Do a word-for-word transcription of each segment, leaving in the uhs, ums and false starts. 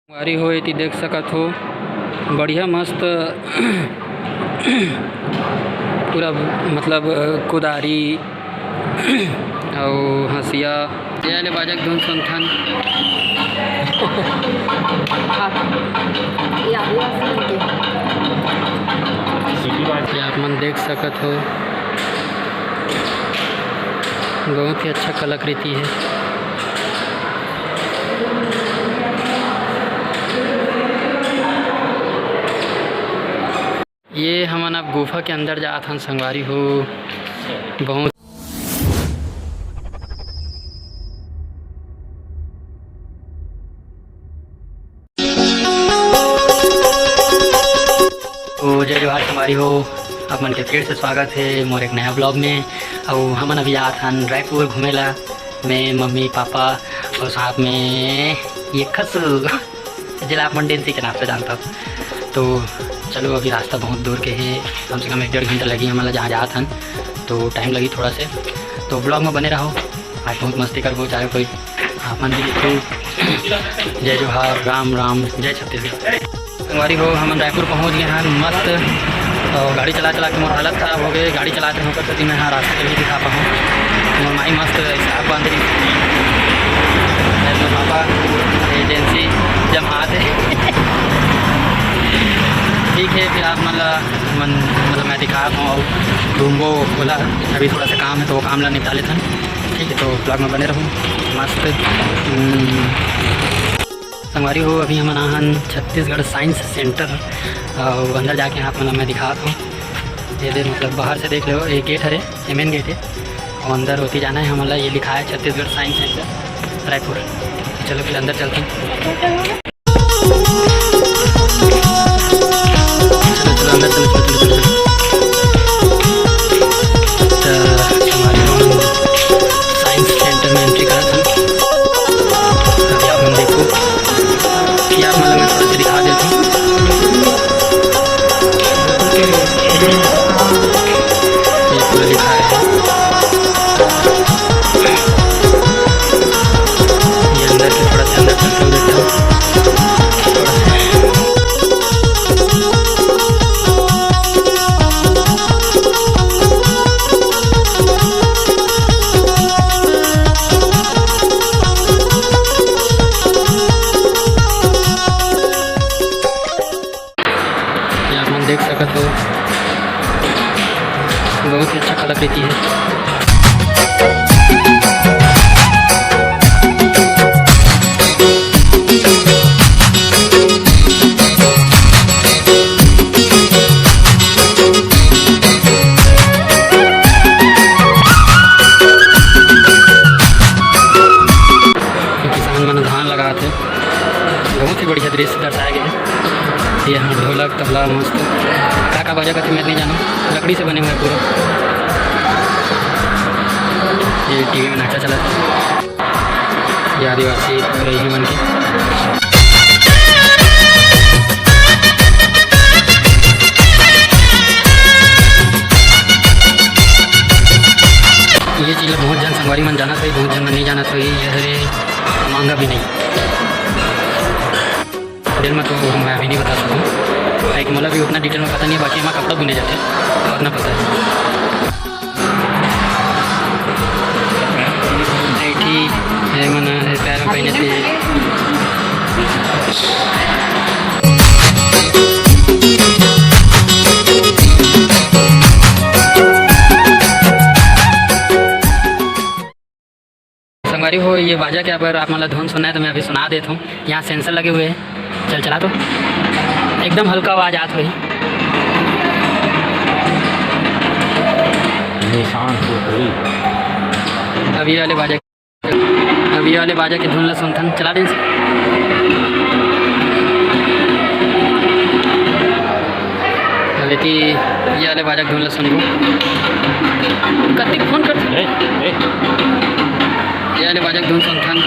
संगवारी हो, एती देख सकत हो, बढ़िया मस्त पूरा, मतलब, कुदारी अउ हंसिया, ये वाले बाजा के धुन सुनथन। ये आदिवासी मन के। ये आप मन देख सकत हो, बहुत ही अच्छा कलाकृति है। ये हमन अब गुफा के अंदर जात हन संगवारी हो। बहुत तो जय जोहार संगवारी हो, आप मन के फिर से स्वागत है मोर एक नया vlog में। अउ हमन अभी जात हन रायपुर घूमे ला, मैं, मम्मी, पापा और साथ में ये खसू, जेला आप मन डेंसी के नाम से जानता हो। तो चलो, अभी रास्ता बहुत दूर के है, कम से कम एक डेढ़ घंटा लगी हमन ला जहाँ जात हन, तो टाइम लगी थोड़ा से। तो vlog में बने रहो, आज बहुत मस्ती करबो, चाहे कोई आप मन भी देखो। जय जोहार, राम राम, जय छत्तीसगढ़। संगवारी हो, हमन रायपुर पहुंच गए हैं मस्त। और गाड़ी चला चला के मोर हालत खराब हो गई, गाड़ी चलाते होकर तो मैं हाँ रास्ता भी दिखा पाऊँ। मोर माई मस्त स्कार्फ बांध रही, मोर पापा एजेंसी जमात है। ठीक है, फिर आप मन ला मन मतलब मैं दिखा दूँ और घूमबो बोला। अभी थोड़ा सा काम है तो वो काम ला निपटा लेथन। ठीक है, तो vlog में बने रहूँ मस्त। हम्म। संगवारी हो, अभी हमन आहन छत्तीसगढ़ साइंस सेंटर, अउ अंदर जाके आप मन ला मैं दिखात हूँ। ये दे, मतलब, बाहर से देख लो, ये गेट हरे, ये मेन गेट है, और अंदर होती जाना है हमन ला। ये लिखा है छत्तीसगढ़ साइंस सेंटर रायपुर। चलो फिर अंदर चलते हैं। चलो, चलो, अंदर चलो, चलो, चलो, चलो, चलो। त संगवारी हो, साइंस सेंटर में एंट्री करत हन। अभी आप मन देखो कि आप मन ला मैं थोड़ा सा दिखा देता हूँ। ये पूरा लिखा है। ये अंदर से थोड़ा सा अंदर चलते हुए देखता हूँ। ये आप मन देख सकत हो, बहुत ही अच्छा कलाकृति है। किसान मन धान लगात हे। बहुत ही बढ़िया दृश्य दर्शाया गया है। ये हाँ, ढोलक, तबला, मस्त। का का बाजा कथे, मैं नहीं जानव, लकड़ी से बने हुए पूरा। ये टीवी में नाचा चला था, ये आदिवासी रही मन के। ये चीज ला बहुत झन संगवारी मन जानत होही, बहुत झन मन नहीं जानत होही। ये हरे मांगा भी नहीं। डिटेल में तो मैं अभी नहीं बता सकता हूँ, काहे कि मोला भी उतना डिटेल में पता नहीं है, बाकी एमा कपड़ा बुने जाथे, उतना पता है। ऐठी, ये मन, ये पैर में पहने थे। संगवारी हो, ये बाजा के अगर आप मन ला धुन सुनना है तो मैं अभी सुना देता हूँ। यहाँ सेंसर लगे हुए हैं, चल चला तो, एकदम हल्का आवाज आत होही। निशान सुरपुरी। अब ये वाले बाजा, अब ये वाले बाजा के धुन ला सुनथन, चला दे इसे। अब एती ये वाले बाजा के धुन ला सुनबो। कतिक फोन कर। ए, ए। ये वाले बाजा के धुन सुनथन।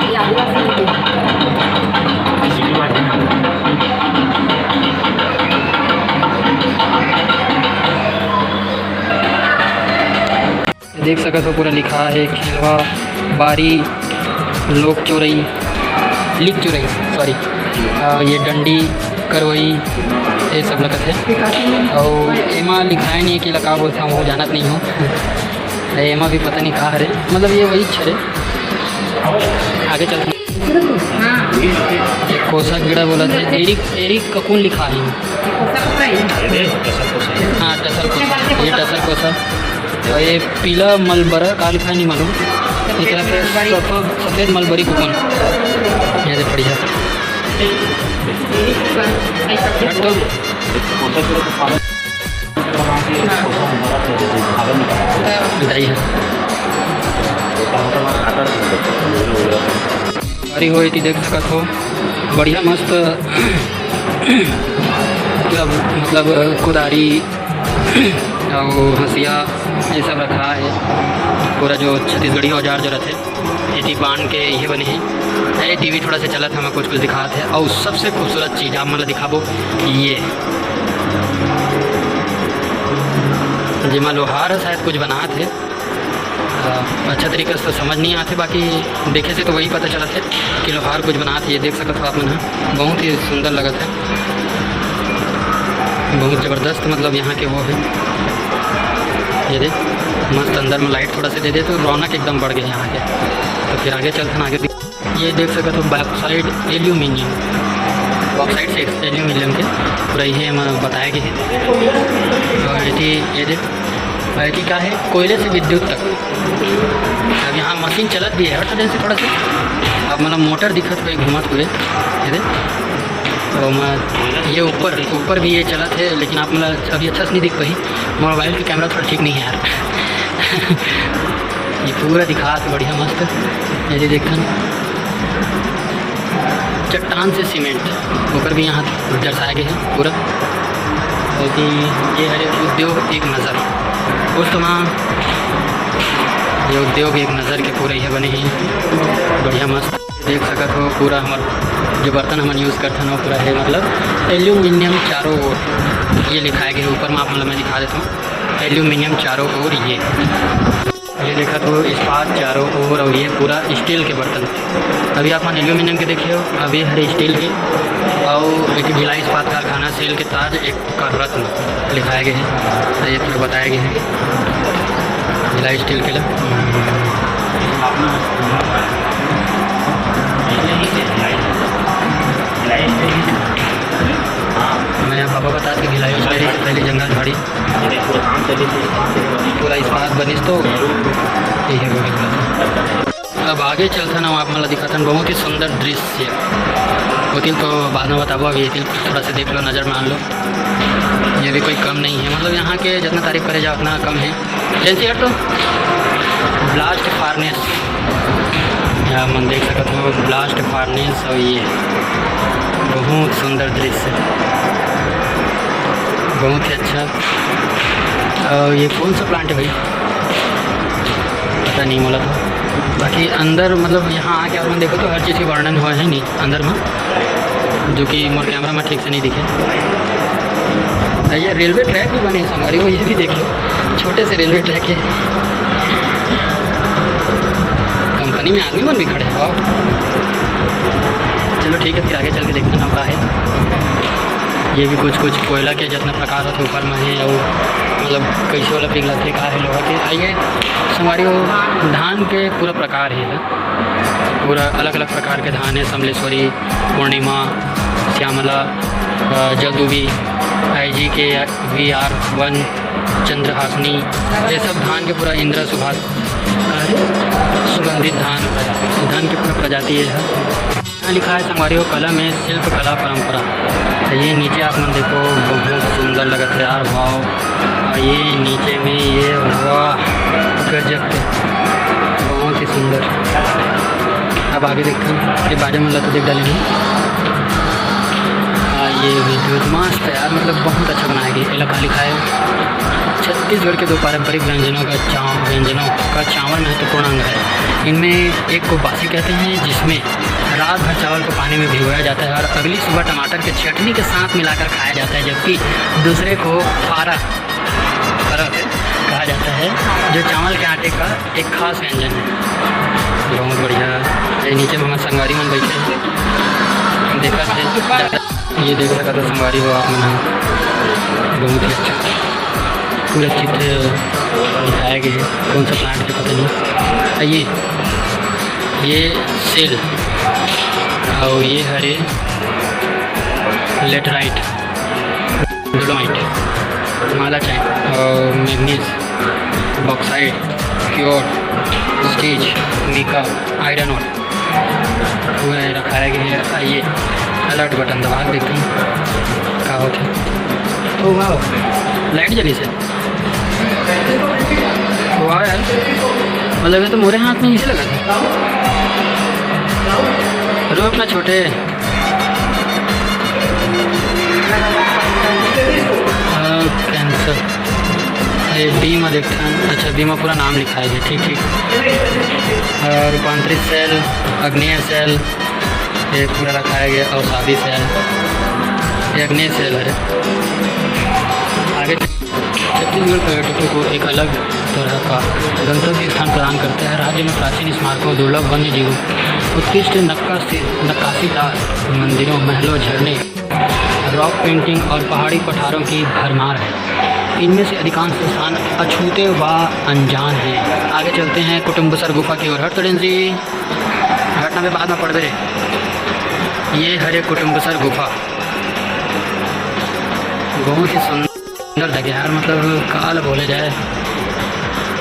ये आदिवासी मन के। देख सकत हो, पूरा लिखा है, खेलवा बारी। लोक चोरई, लिक चोरई, सॉरी, ये डंडी करवई, ये सब लगत हे। अउ एमा लिखाय नहीं कि ला का बोलथे, वो जानत नहीं हो। एमा भी पता नहीं का हरे, मतलब ये वही हरे। आगे चल, हाँ। ये कोसा कीड़ा बोलथे, एरी, एरी ककून लिखा है। हाँ, टसर कोसा, ये टसर कोसा। अउ ये पीला मलबरा का लिखा है, नहीं मालूम। एक तरह से सफ-, सफेद मलबरी कुकन। ये दे बढ़िया। रख दो। मिठाई है। अरे हो, ये देख सकत हो, बढ़िया मस्त मतलब, मतलब कुदारी अउ हंसिया, ये सब रखा है। पूरा जो छत्तीसगढ़ी औजार जो रहते, एती बांध के ये बने हैं। अरे, टीवी थोड़ा सा चलत हे, मैं कुछ कुछ दिखात हे। अउ सबसे खूबसूरत चीज आप मन ला दिखाबो, ये जेमा लोहार ह शायद कुछ बनात हे। अ, अच्छा तरीका से तो समझ नहीं आथे, बाकी देखे से तो वही पता चलत हे कि लोहार कुछ बनात हे। ये देख सकत हो आप मन ह, बहुत ही सुंदर लगत हे, बहुत जबरदस्त, मतलब यहाँ के वो है। ये देख, मस्त अंदर में लाइट थोड़ा सा दे दे तो रौनक एकदम बढ़ गई यहाँ के। तो फिर आगे चलथन, आगे दिख-, ये देख सकत हो, back side aluminium, back side से एल्यूमिनियम के पूरा ये में बताया गया है। और ये थी, ये देख, और ये थी क्या है, कोयले से विद्युत तक। अब यहाँ मशीन चलत भी है, हट जा से थोड़ा सा, अब मतलब मोटर दिखत हुए, घूमत हुए, ये देख। तो मैं ये ऊपर, ऊपर भी ये चलत है, लेकिन आप मतलब अभी अच्छा से नहीं दिख पाही, मोबाइल के कैमरा थोड़ा ठीक नहीं है यार। ये पूरा दिखात हे बढ़िया मस्त। ये दे देखथन, चट्टान से सीमेंट, ओकर भी यहाँ दर्शाया गया है पूरा। और कि ये हरे उद्योग एक नज़र, उस तो वहाँ ये उद्योग एक नज़र के पूरा ये बने हैं, बढ़िया मस्त। देख सकत हो, पूरा हमर जो बर्तन हमन यूज़ करथन, वो पूरा है मतलब एल्यूमिनियम चारों ओर, ये लिखाया गया है ऊपर में, आप मतलब मैं दिखा देता हूँ, एल्यूमिनियम चारों ओर। ये, ये देखत हो, इस्पात चारों ओर, और ये पूरा स्टील के बर्तन। अभी आप मन एल्यूमिनियम के देखे हो, अभी हरे स्टील के, और एक भिलाई इस्पात कारखाना, सेल के ताज, एक का रत्न लिखाया गया है, तो ये पूरा बताया गया है। भिलाई स्टील के लिए। मैं यहाँ पापा बता के भिलाई स्टील से पहले जंगल झाड़ी पूरा इस्पात बनिस तो यही है। अब आगे चलथन, हम आप मन ला दिखाथन बहुत ही सुंदर दृश्य। वो तिल तो बाद में बताबो, अभी ये तिल थोड़ा सा देख लो, नज़र में आन लो। ये भी कोई कम नहीं है, मतलब यहाँ के जितना तारीफ करे जाए उतना कम है। जैसे यार तो ब्लास्ट फार्नेस, यहाँ मन देख सकत हो, ब्लास्ट फार्नेस, और ये बहुत सुंदर दृश्य, बहुत ही अच्छा। और ये कौन सा प्लांट है भाई? पता नहीं मोला तो। बाकी अंदर मतलब यहाँ आके आप मन देखो तो हर चीज़ के वर्णन हुआ है नहीं अंदर में, जो कि मोर कैमरा में ठीक से नहीं दिखे। ये रेलवे ट्रैक भी बने हैं संगवारी हो, ये भी देख लो, छोटे से रेलवे ट्रैक है। कंपनी में आदमी मन भी खड़े हैं, वाह। चलो ठीक है, फिर आगे चल के देखते हैं ना का है। ये भी कुछ कुछ कोयला के जितना प्रकार होते ऊपर में है, और मतलब कैसे वाला पिघलाते का है लोहा के। आइए संगवारी हो, धान के पूरा प्रकार है, पूरा अलग अलग प्रकार के धान है, समलेश्वरी, पूर्णिमा, श्यामला, अ, जलदुबी, आई जी के, वी आर वन, चंद्रहासनी, ये सब धान के पूरा इंद्रा सुभाष, अरे, सुगंधित धान, धान के पूरा प्रजाति ये है। यहाँ लिखा है संगवारी हो, कला में शिल्प कला परंपरा। तो ये नीचे आप मन देखो, बहुत सुंदर लगत है यार, वाओ। और ये नीचे में ये, वाह, गजब के, बहुत ही सुंदर। अब आगे देखते हैं, ये बारे में लता देख डालेंगे। हाँ, ये भी बहुत मस्त है यार, मतलब बहुत अच्छा बनाया गया। एला का लिखा है, छत्तीसगढ़ के दो पारंपरिक व्यंजनों का चाव-, व्यंजनों का चावल महत्वपूर्ण अंग है। इनमें एक को बासी कहते हैं, जिसमें रात भर चावल को पानी में भिगोया जाता है और अगली सुबह टमाटर के चटनी के साथ मिलाकर खाया जाता है, जबकि दूसरे को फारा, फारा कहा जाता है, जो चावल के आटे का एक खास व्यंजन है। बहुत बढ़िया। ये नीचे में हमर संगवारी मन बैठे हे, देखत हे। ये देख सकत हो संगवारी हो आप मन ह, बहुत ही अच्छा पूरा चित्र दिखाया गया है। कौन सा प्लांट के पता नहीं। आ ये, ये सेल और ये हरे लेटराइट, डोलोमाइट, मालाचाइन और मैग्नीज, बॉक्साइट, क्योट, स्टीच, मिका, आयरन ओर पूरा रखाया गया है। आइए, अलर्ट बटन दबा के देखते हैं का होता है। ओ वाह, लाइट जली से। वाह यार, मतलब ये तो मोरे हाथ में इसे लगा था। रो अपना छोटे। कैंसर। ये बीमा देखते हैं। अच्छा, बीमा पूरा नाम लिखा है, ठीक, ठीक। और रूपांतरित सेल, अग्नेय सेल, ये पूरा रखाया गया। अवसादी सेल, ये अग्नेय सेल है। आगे छत्तीसगढ़ पर्यटकों को एक अलग तरह का गंतव्य स्थान प्रदान करता है। राज्य में प्राचीन स्मारकों, दुर्लभ वन्य जीवों, उत्कृष्ट नक्काशी, नक्काशीदार मंदिरों, महलों, झरने, रॉक पेंटिंग और पहाड़ी पठारों की भरमार है। इनमें से अधिकांश स्थान अछूते व अनजान हैं। आगे चलते हैं कुटुम्बसर गुफा की ओर। हट तो डेंस जी, घटना में बाद में पड़बे रे। ये हरे कुटुम्बसर गुफा, बहुत ही सुंदर लगे यार, मतलब का ल बोले जाए,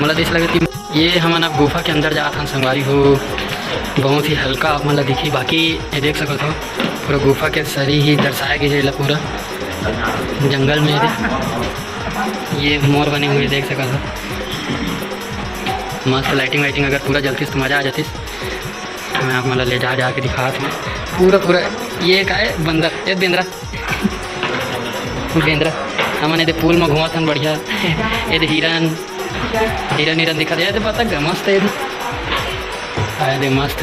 मतलब जैसे लगे कि ये हमन अब गुफा के अंदर जात हन संगवारी हो। बहुत ही हल्का आप मन ला दिखी, बाकी ये देख सकत हो पूरा गुफा के सरी ही दर्शाया गया है, पूरा जंगल में ये मोर बने हुए देख सकत हो। मस्त लाइटिंग वाइटिंग अगर पूरा जलतीस तो मजा आ जातीस। मैं आप मन ला ले जा, जा के दिखात हूँ पूरा, पूरा। ये का है? बंदर, ये बेंदरा। बेंदरा। हमन एदे पूल में घूमत हन बढ़िया। एदे हिरन, हिरन, हिरन दिखत हे। एदे बतख गा मस्त हे एदे। आ, एदे मस्त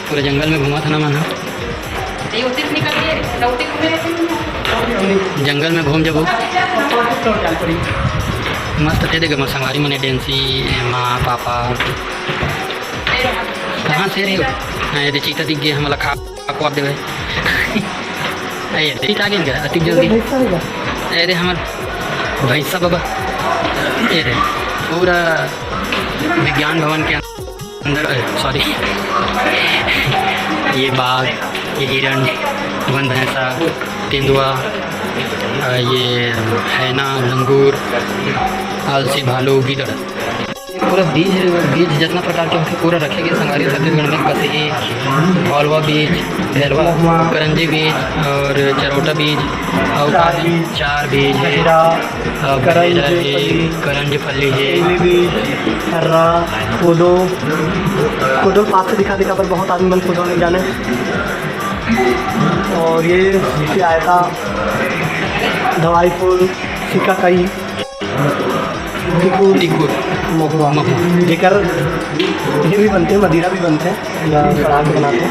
पूरा जंगल में घूमत हन हमन ह। जंगल में घूम जबो। मस्त एदे गा मोर संगवारी मन, डेंसी, माँ, पापा। कहाँ से रही हो? हाँ, एदे चीता दिख गया, हमला खा, खा देवे। ए, चीता आ गया, अतिक जल्दी। भैंसा है क्या? अरे, हमर भैंसा बाबा। ये रे, पूरा विज्ञान भवन के अंदर, अरे, सॉरी। ये बाघ, ये हिरण, वन भैंसा, तेंदुआ, अ, ये हैना, लंगूर, आलसी भालू, गीदड़। पूरा बीज, बीज जितना प्रकार के होथे, पूरा रखे गए संगवारी छत्तीसगढ़ में। कसेली, भौलवा बीज, भेलवा, करंजी बीज और चरोटा बीज और चार बीज, चार बीज है। खैरा, और करंज भेजा है, फली, करंज फली है। तेली बीज, हर्रा, कोदो, कोदो पात से दिखा, दिखा पर बहुत आदमी मन कोदो नहीं जाने। और ये नीचे आया था दवाई फूल, सिकाकाई, तिकुर, तिकुर। महुआ। महुआ। जेकर ये भी बनथे, मदिरा भी बनथे, या सड़ा के बनाथे।